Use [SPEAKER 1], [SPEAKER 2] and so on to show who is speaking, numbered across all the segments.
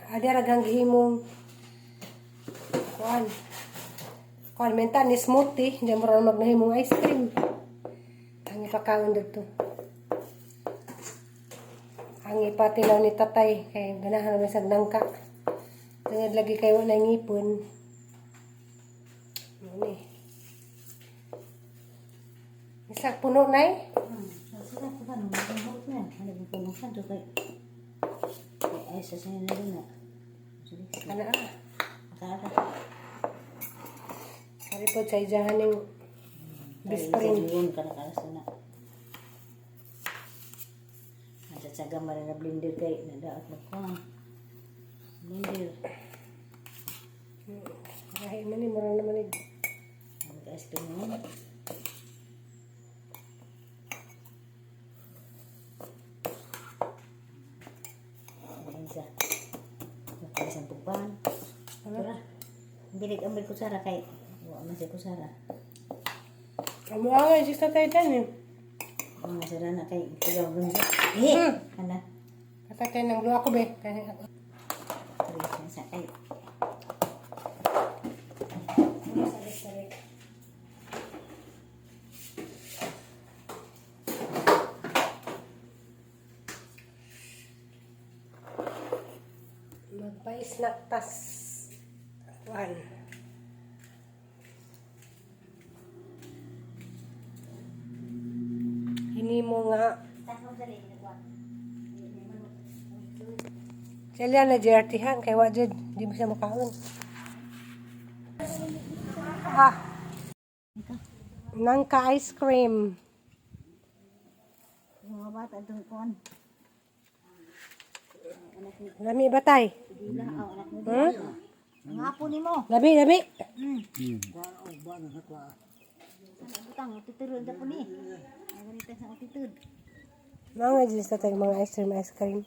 [SPEAKER 1] Adi ragang gihimong kuan. Kuan menta ni smoothie, di mo ra magnahimong ice cream. Ang ipakaon dito. Ang ipatilaw ni tatay kay ganahan naman sa nangka. Tungod lagi kayo na ngipon. Ano ni? Isa puno na eh.
[SPEAKER 2] Sarap ko ba nung mabuhok na? Ano ba pumunta doon kay? Kay ay sa sa'yo na rin na. Sige,
[SPEAKER 1] Ana ah.
[SPEAKER 2] makara.
[SPEAKER 1] Hari po sa ijahan ning best friend.
[SPEAKER 2] Yun, karakaras na. Nasatsaga man na blender kay nadaot na kuwan. Blender.
[SPEAKER 1] Ay, man ni mura naman ni.
[SPEAKER 2] Ang ice cream mo. Ayan siya. Makalis ang tugpan. Tara. Bilig ang kusara kay. Wa man siya kusara.
[SPEAKER 1] Amo ang ay sa tayo dyan eh.
[SPEAKER 2] Mga sara na kay ikaw gunsa. Eh, ana.
[SPEAKER 1] Katatay ng blue ako be. Kaya ako.
[SPEAKER 2] Tara sa kay.
[SPEAKER 1] Magpa-snack tas. Kuan. Hinimo nga. Sila na JRT-han kay wa jud di mo siya makaon. Ah. Nangka ice cream.
[SPEAKER 2] Mga bata doon kuan.
[SPEAKER 1] Lami ba tay?
[SPEAKER 2] Dila aw anak mo.
[SPEAKER 1] Hmm?
[SPEAKER 2] Ang apo nimo.
[SPEAKER 1] Lami, lami.
[SPEAKER 2] Sana butang utituro da po ni. Ang ganito sa utitod.
[SPEAKER 1] Mga dyan sa tayo mga ice cream, ice cream.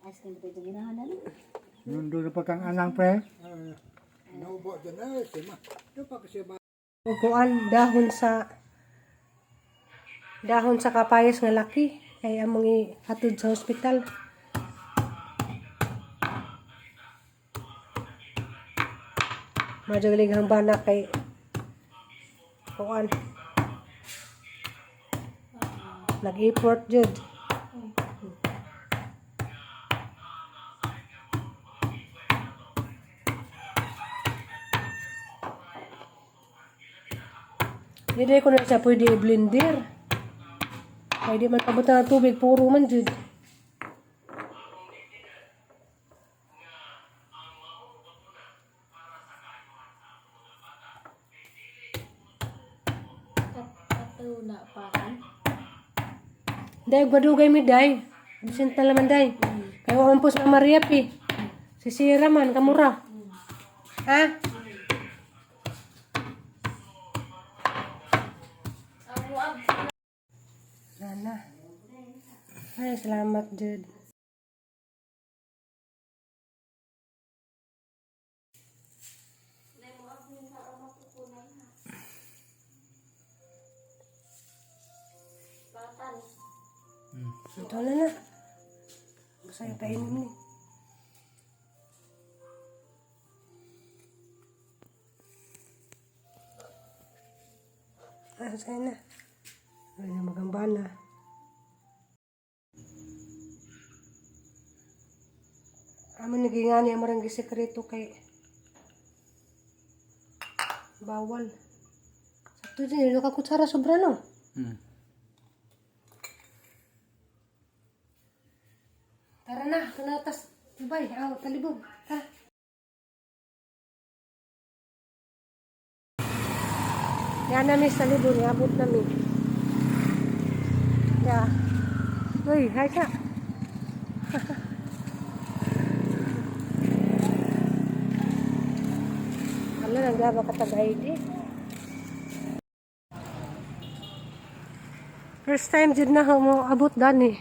[SPEAKER 2] Ice cream ko ginahan na.
[SPEAKER 3] Nunduro pa kang anang pre.
[SPEAKER 1] Kuan dahon sa kapayas nga laki kay among ihatod sa ospital. Madagaling ang bana kay kuan. Nag-effort jud. Hindi ko na siya pwede i-blender. Kaya di man pabutan ng tubig, puro man jud.
[SPEAKER 2] Kato na pa.
[SPEAKER 1] Day, badugay mi day. Absent na laman day. Kaya wa man po sa Maria pi. Sisira man, kamura. Ha? Nana. Ay, salamat, Jude. Ito na na. Gusto yung painom ni. Ah, sa'yo na. Ay, na magamba na. Amo nagingani amo rang gisekreto kay bawal. Sakto din, yung kakutsara sobra no. Tara na, kanatas. Bye, aw, talibog. Ha? Yan nami sa libon, niabot nami. Ya. Uy, hi ka. Ano, naglaba ka tag-ID. First time jud na mo abot dani.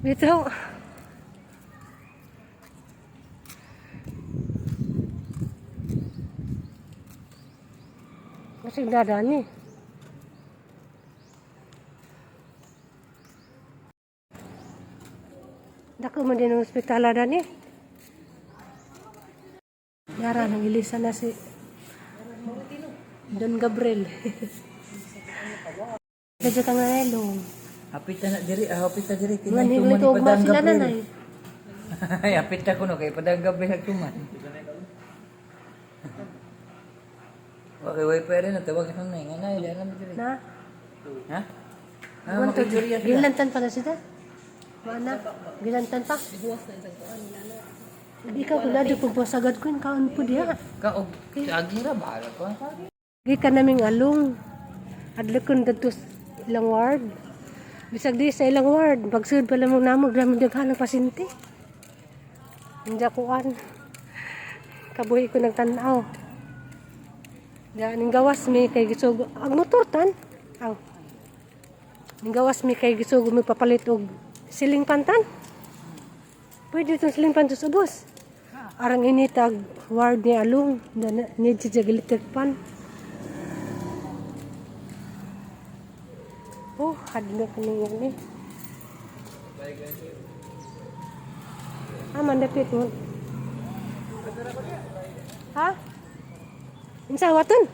[SPEAKER 1] Bitaw. Kasi dadani. Dako man din ang ospital dani. Yara, nang ilisa na si Don Gabriel. Medyo ka nga hello.
[SPEAKER 4] Hapit na diri, ah, hapit na diri.
[SPEAKER 1] Nga ni ito ugma sila na nay.
[SPEAKER 4] Ay, hapit na kuno kay Padang Gabriel hagtuman. Okay, way pere na tawag na nga na ila na diri.
[SPEAKER 1] Na?
[SPEAKER 4] Ha? Ah, makiduriya sila.
[SPEAKER 1] Gilantan pa na sila. Mana? Gilantan pa? Hindi ka kung nadyo pagpasagad ko, kaon po diha.
[SPEAKER 4] Ka og agi ra bahala ko.
[SPEAKER 1] Gikan naming along. Adlakon dadto sa ilang ward. Bisag di sa ilang ward, pagsud pa lamang namo grabe daghan ang pasyente. Hindi kuan. Kabuhi ko ng tan-aw. Diyan ning gawas mi kay gisug ang motor tan. Aw. Ning gawas mi kay gisug mi papalit og siling pantan. Pwede itong siling pantan sa ubos. Arang initag ward ni Along na ni electric pan. Oh, hadlok ni yan eh. Ah, mandapit mo. Ha? Insa waton?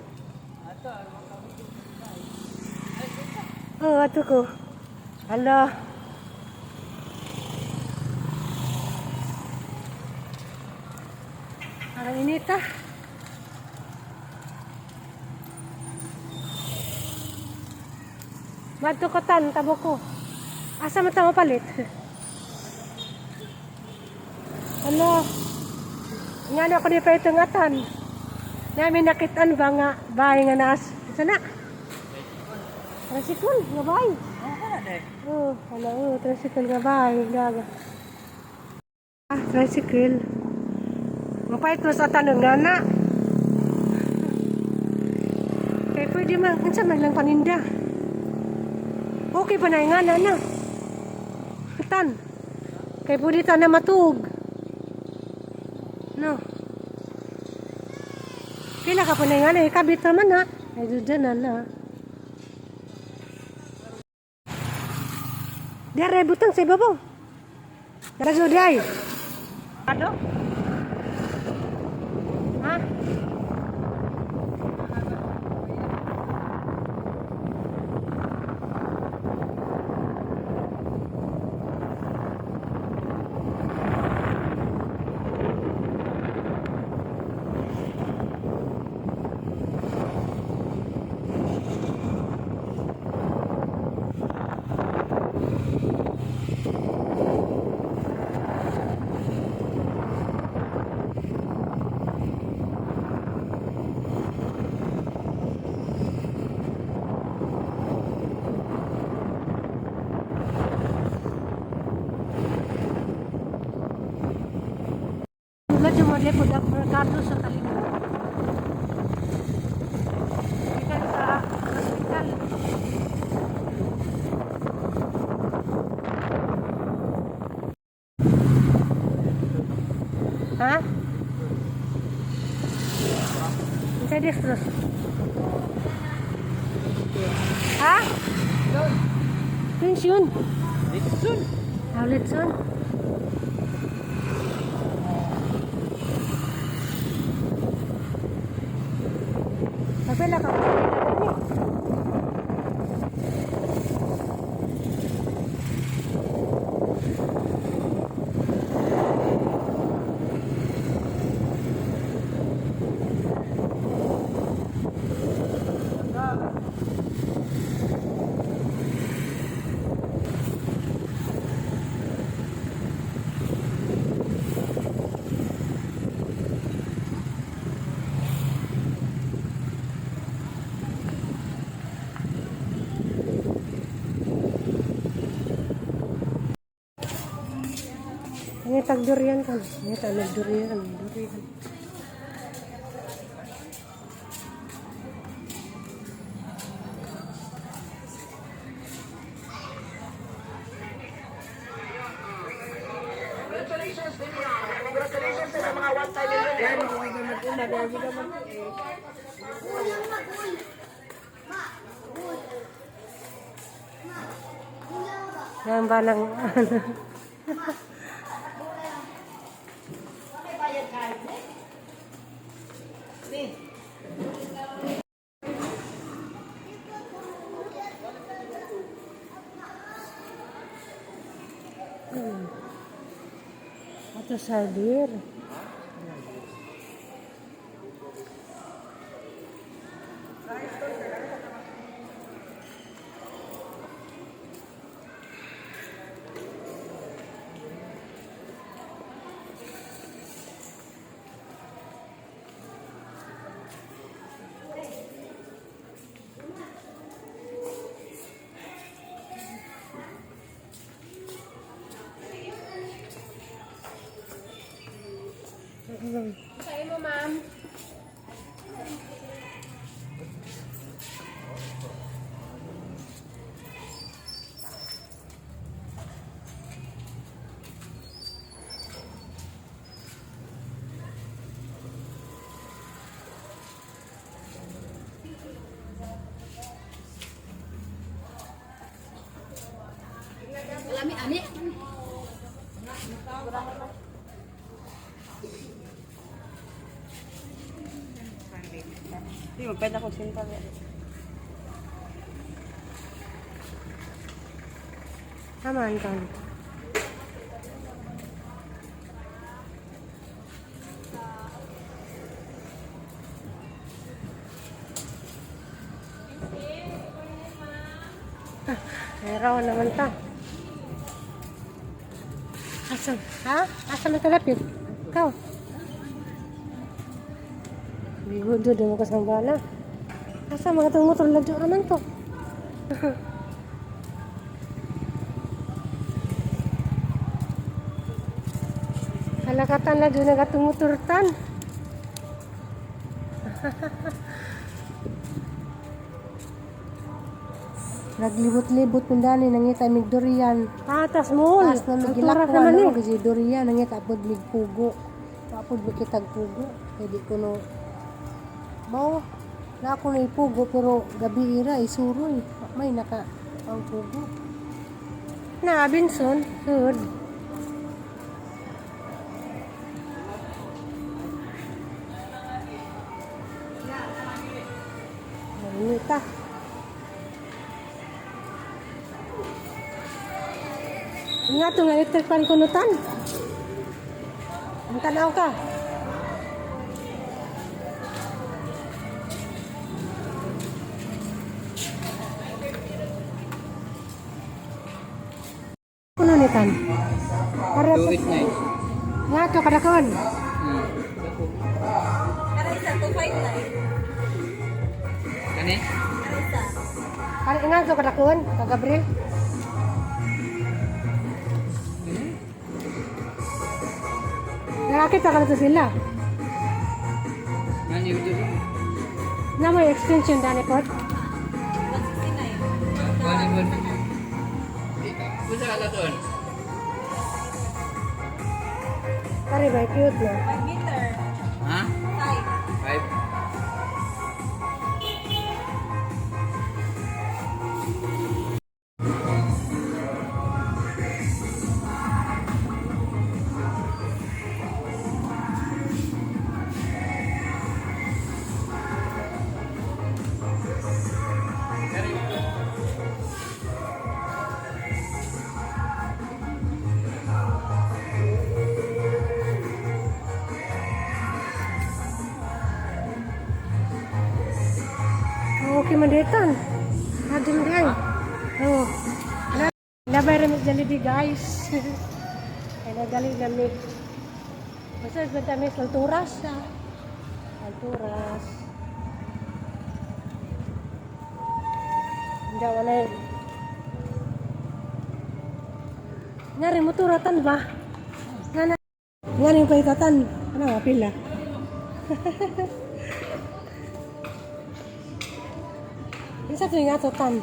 [SPEAKER 1] Oh, ato ko. Hala. Parang init ah. Madto ko tan, tabo ko. Asa man ta mapalit? Hala. Nga na ako ni pa itong atan. Namin nakitaan ba nga bahay nga naas. Isa na? Tricycle nga bahay. Oh, hala oh, tricycle nga bahay. Gaga. Ah, tricycle. Mapait mo sa tanong nga na. Kaya pwede man, unsa man lang paninda. Okay pa na nga na na. Tan. Kay pwede ta na matuog. No. Pila ka pa na nga na, ikabit naman ha. Ay, dyan na na. Dere, butang sa ibabaw. Dara, day. Ano? Ha? Medyo madali po ang merkado sa Talimbo. Gikan sa hospital. Ha? Unsa dextrose? Ha? Pension.
[SPEAKER 4] Litson.
[SPEAKER 1] Ah, litson. Pagpila ka ni. Ang tag durian kan. Ang tag durian, durian. Yan ba lang ano. Ito. Ato sa hardware. Sa'yo mo, ma'am.
[SPEAKER 5] Di, magpwede ako sinta.
[SPEAKER 1] Tama, Anton. Ah, meron naman ta. Asa? Ha? Asa man talapit? Ikaw. Bigo doon mo kasang bala. Asa mga itong motor ladyo naman to. Kalakatan na doon nagatumuturtan. Naglibot-libot kung dani nangita mig durian. Patas mo.
[SPEAKER 6] Taas na mig
[SPEAKER 1] Altura
[SPEAKER 6] gilakwan
[SPEAKER 1] naman
[SPEAKER 6] no
[SPEAKER 1] eh.
[SPEAKER 6] kasi durian nangita apod mig pugo. Apod mig kitag pugo. Kay di ko no Mao na ako na ipugo pero gabi ira isuroy. May naka ang pugo.
[SPEAKER 1] Na Binson, good. Nangita. Nga to nga electric pan kunutan. Ang tanaw ka. Kuno ni tan. Para
[SPEAKER 4] 289.
[SPEAKER 1] nga to kadakon.
[SPEAKER 4] Kani?
[SPEAKER 1] Para nga to kadakon, ka Gabriel. Nakakita ka na to sila.
[SPEAKER 4] Nani ito?
[SPEAKER 1] Na may extension dani pod.
[SPEAKER 4] Kuha ni po. Kung sa kalaton?
[SPEAKER 1] Pare ba cute na.
[SPEAKER 4] Ha? 5. 5.
[SPEAKER 1] Okay man dito. Adun di ay. Oh. Labay ra mi Jollibee guys. Ay nagali na mi. Basta sa mi sa alturas. Ah. Alturas. Hindi wala. Ngari mo turatan ba? Nga na. Nga rin paitatan. Ano nga pila? Isa to nga to tan.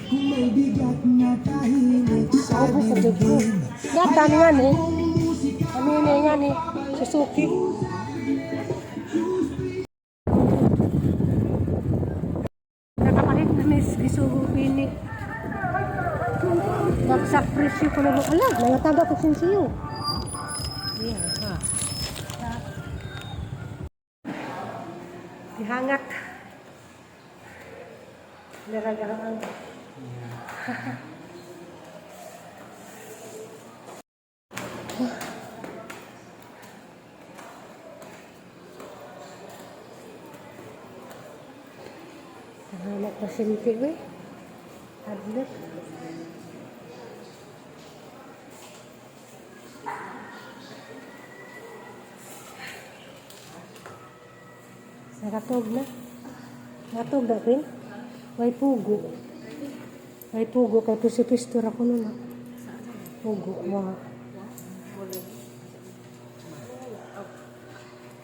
[SPEAKER 7] Kung may bigat na tahimik sa
[SPEAKER 1] Ako sa jud ko.
[SPEAKER 7] dibdib.
[SPEAKER 1] Gatan nga ni. Kami ni nga ni Suzuki. Nakapalit na miss gisugo bini. Bagsak presyo ko na mo. Ala, nangataga ko sinsiyo. Yeah, ha. Gihangat. Naragahang. Hanap pasyente ko eh. Adlok. Nakatog na. Nakatog na, Queen. Way pugo. Way pugo kay pusi-pisto ra ko nun. Pugo, wa.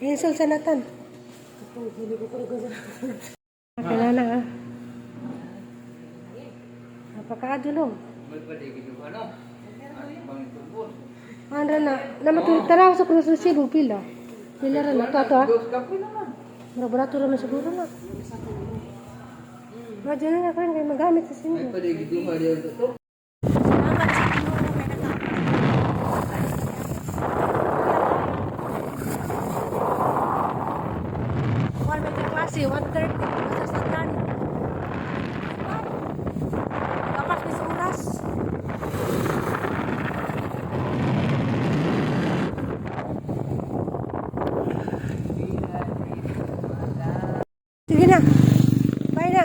[SPEAKER 1] Insult sa natan. Kailangan ah. Napakaadulong.
[SPEAKER 4] May paligid yung ano. At bang tubos.
[SPEAKER 1] Ano na, na matulog taraw sa krus resibo, pila. Pila ra na, to ato ah.
[SPEAKER 4] Dos kapoy naman.
[SPEAKER 1] Mura barato ra man siguro na. Madyan na na kay magamit sa
[SPEAKER 4] May
[SPEAKER 1] sinyo.
[SPEAKER 4] paligid yung halian to.
[SPEAKER 1] Salamat sa Ginoo kay naka. One may klase, 1:30 basta sa tan. Dapat may sa oras. Sige na. Bye na.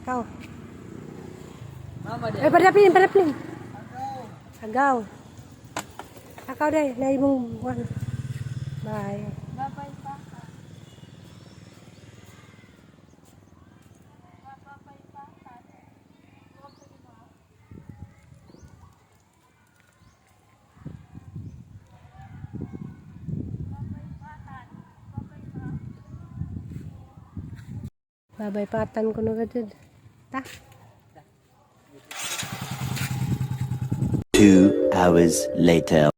[SPEAKER 1] Ikaw.
[SPEAKER 4] Mama
[SPEAKER 1] Ay, padaplin, padaplin. Agaw. Akaw day, na imong one. Bye.
[SPEAKER 2] Bye-bye pa.
[SPEAKER 1] Bye-bye patan ko na gajud. Ta.
[SPEAKER 5] 2 hours later.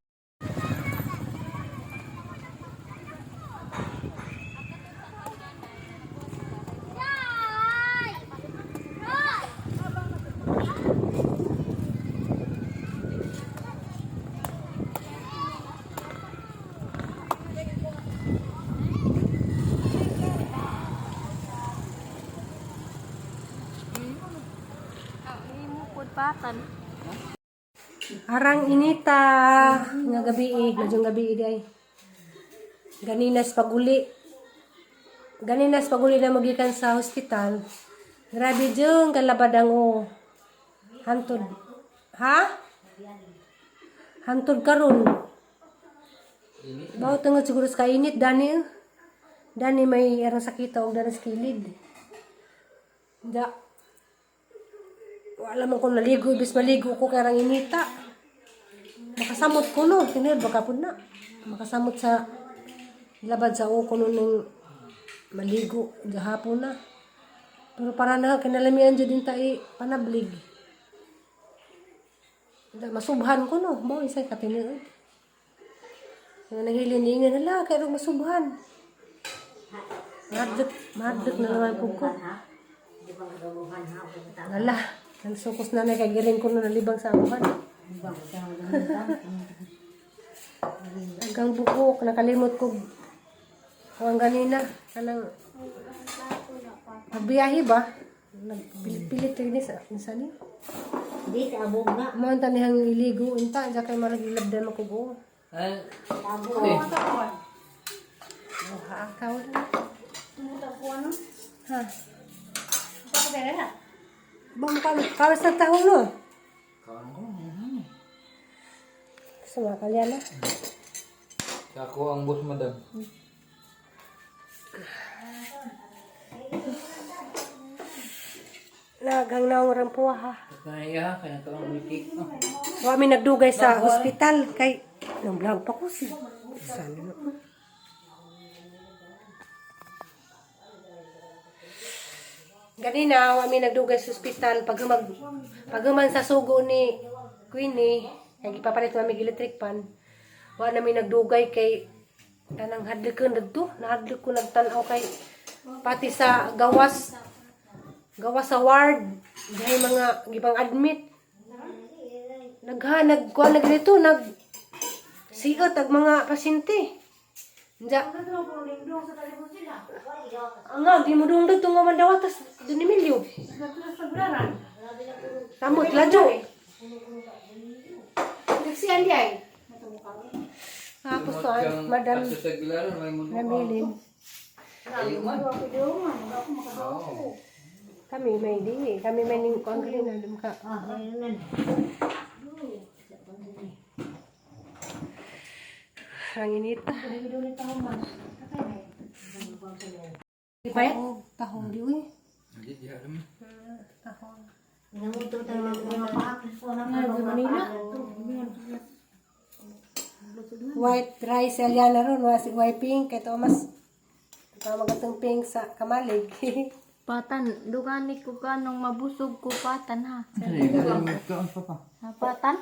[SPEAKER 1] Arang inita nga gabi eh, medyo gabi eh day. Ganinas paguli. Ganinas paguli na magikan sa hospital. Grabe jung kalabad ang o. Hantod. Ha? Hantod karon. Bawo tungod siguro sa kainit dani. Eh. Dani may arang sakita og dani sa kilid. Da. Wala man ko naligo, ibis maligo ko kay arang inita. Makasamot ko no, tinuod baka pud na. Makasamot sa labad sa uko no ning maligo gahapon na. Pero para na kinalamian jud din tai panablig. Da masubhan ko no, mao isa ka tinuod. Nga nahilin niingan hala kay rong masubhan. Madlok, madlok na naman po ko.
[SPEAKER 2] Di ba kagabuhan ha?
[SPEAKER 1] Hala, nagsukos na na kay giling ko no nalibang sa amuhan. Hanggang buhok, nakalimot ko. Kung ang ganina, kanang pagbiyahe ba? Nagpilit-pilit rin sa minsan ni.
[SPEAKER 2] Di kaabog na.
[SPEAKER 1] Mo ang tanihang iligo unta, diya kay marag ilabdan mo kugo.
[SPEAKER 4] Ay,
[SPEAKER 2] Kaabog.
[SPEAKER 4] eh.
[SPEAKER 1] Oh, ha, kaw na. Ha. Ba mo kami, kawas na tahong no.
[SPEAKER 4] Kawan ko.
[SPEAKER 1] Sa mga kalyana.
[SPEAKER 4] Ako ang boss, madam.
[SPEAKER 1] Naghang naong rang puwa ha.
[SPEAKER 4] Kaya, kaya ka ang wiki. Oh.
[SPEAKER 1] Wa mi nagdugay sa hospital kay nang vlog pa ko si. Sana no. Ganina wa mi nagdugay sa hospital pag paghuman sa sugo ni Queenie kay gipapalit mami electric pan. Wa na mi nagdugay kay kanang hadlokon dadto, nahadlok ko nagtan-aw kay pati sa gawas gawas sa ward dahil mga gibang admit nagha nagkuha na ganito nag Siot ag mga pasyente. Nja. Ang nga, di mo dong dito nga man daw tas Don Emilio. Samot ladyo.
[SPEAKER 6] Nagsiyan di ay.
[SPEAKER 1] Tapos to, ay, Madam
[SPEAKER 4] Ato sa Aguilaran, may mundo.
[SPEAKER 1] Nabilin.
[SPEAKER 4] Ayaw man. Oo.
[SPEAKER 1] Kami may di, kami may ning kuan gali na dum ka.
[SPEAKER 2] Ah, ayun na.
[SPEAKER 1] Ang inita. Di tahong di uy.
[SPEAKER 4] Hindi, di alam.
[SPEAKER 1] Tahong.
[SPEAKER 2] Nanguto tayo mga paakis ko na mga Manila.
[SPEAKER 1] White rice Eliana ron, was white pink kay Thomas. Tama gatong pink sa kamalig.
[SPEAKER 8] Patan, dugani ko kanong mabusog ko patan ha.
[SPEAKER 4] Ano,
[SPEAKER 8] Ha, patan?